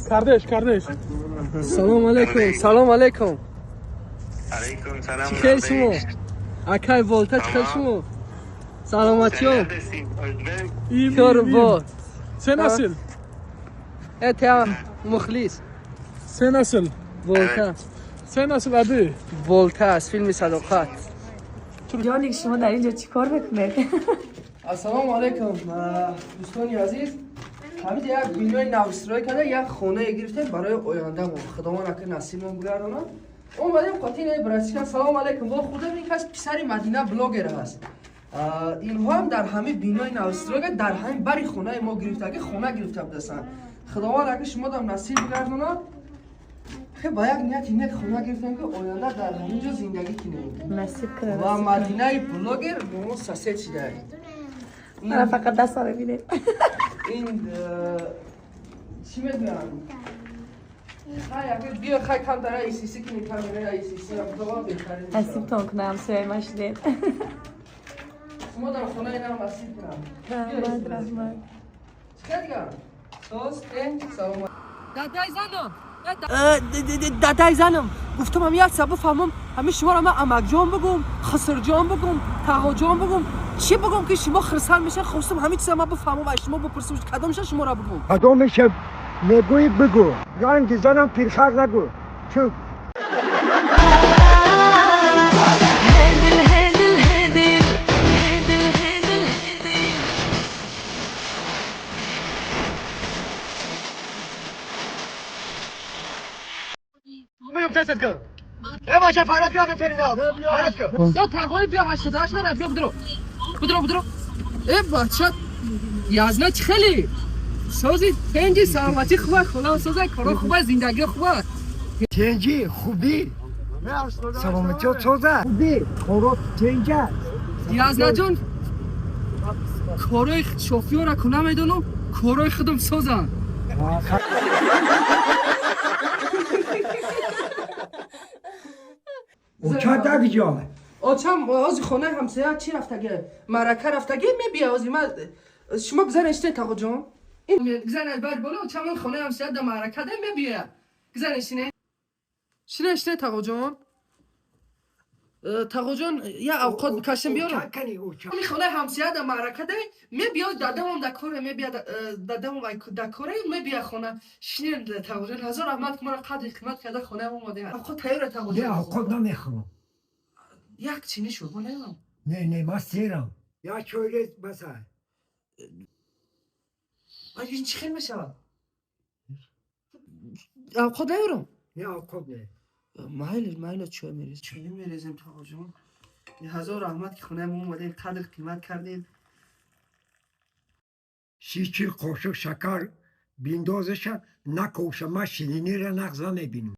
Kardeş, kardeş. Салом алейкум, салом алейкум. Aleyküm selam. Чӣ хел шумо? Акай Волта, чӣ хел шумо? Саломатиё? Neredesin? Özbek. İyiyim, Кор iyiyim, бо. iyiyim. Sen nasıl? Эта мухлис. Sen nasıl? Волта. Sen nasıl abi? Волта аз филми Садоқат. جانی شما در اینجا چیکار میکنید؟ Ассалому алайкум, дӯстони азиз. Ҳамида як бинои навстрой карда, як хонае гирифтем барои ояндамон. Худованд ака насибмон бигардонад. Омадем қотини братишка. Салому алайкум. Бо худам ин кас писари Мадина блогер ҳаст. Инҳо ҳам дар ҳамин бинои навстрой дар ҳамин бари хонаи мо гирифтаги хона гирифта будастанд. Худованд ака шумодам насиб бигардонад. Хе ба як нияти нек хона гирифтем, ки оянда дар ҳамин ҷо зиндагӣ кунем. نصیب کنه. Ва Мадинаи блогер бо мо сосед шидай. من فقط دست رو ببینید. Ин чӣ мегӯям, хай ака биё, хай камтара исиси кунем, камера исиси худованд беҳтарин. نصیبتون کنه، همسایه ما شدید. Шумо дар хонаи нав насиб кунам. رحمت رحمت. Чӣ дигам, соз салом. Дадай занам, дадай занам, гуфтам ҳам як сабаб фаҳмам, ҳамин шуморо ман амакҷон бугум, хисрҷон бугум, тағоҷон бугум, чӣ бугум, ки шумо хирсанд мешан? Хостам ҳамин чиза ман бифаҳмам, аз шумо бипурсам, кадомша шуморо бугум? Кадомиша мегӯӣ, бигӯ. Ранги занам пирхар нагӯ. Чун هدل هدل هدل هدل هدل هدل. Я тағои, биё, 88 нара, биё, бидро, бидро, бидро. Э, бача, язна, чӣ хеле сози, тенҷи, саломатӣ хуба, холам соза, коро хуба, зиндагӣ хуба? Тенҷӣ, хубӣ, саломатиё соза, хубӣ, коро тенҷа. Язнаҷон, корои шофиёра ку намедонам, корои худам созам. Оча дагиҷо? Очам ози хонаи ҳамсоя чӣ рафтаги, маърака рафтаги, мебия ози. Ма шумо гузарен, тағоҷон, ин гузарен бар боло. Очам он хонаи ҳамсоя да маърака да мебия. Гузарен, шине, шине, шине, тағоҷон. Тағоҷон, я авқот бикашем, биёрам. Кани оча? Ми хонаи ҳамсоя да маърака да мебия, дадамам да коре мебия, дадамам да коре мебия хона. Шине, тағоҷон, ҳазор раҳмат, ки маро қадри қимат карда хонаам омода. Авқот тайёра, Не, тағоҷон. Авқот намехӯрам. Як чини шӯрбо наёрам? Не, не, ман серам. Як чойрез баса. Ай, ин чӣ хел мешавад? Авқот наёрам? Не, авқот не. Майли, майли, чой мерезем, чой мерезем. Тағоҷон, ҳазор раҳмат, ки хонаи мо омадем, қадр қимат кардем. 30-40 қошуқ шакар биндозаша, накоша, ман ширинира нағз намебинам.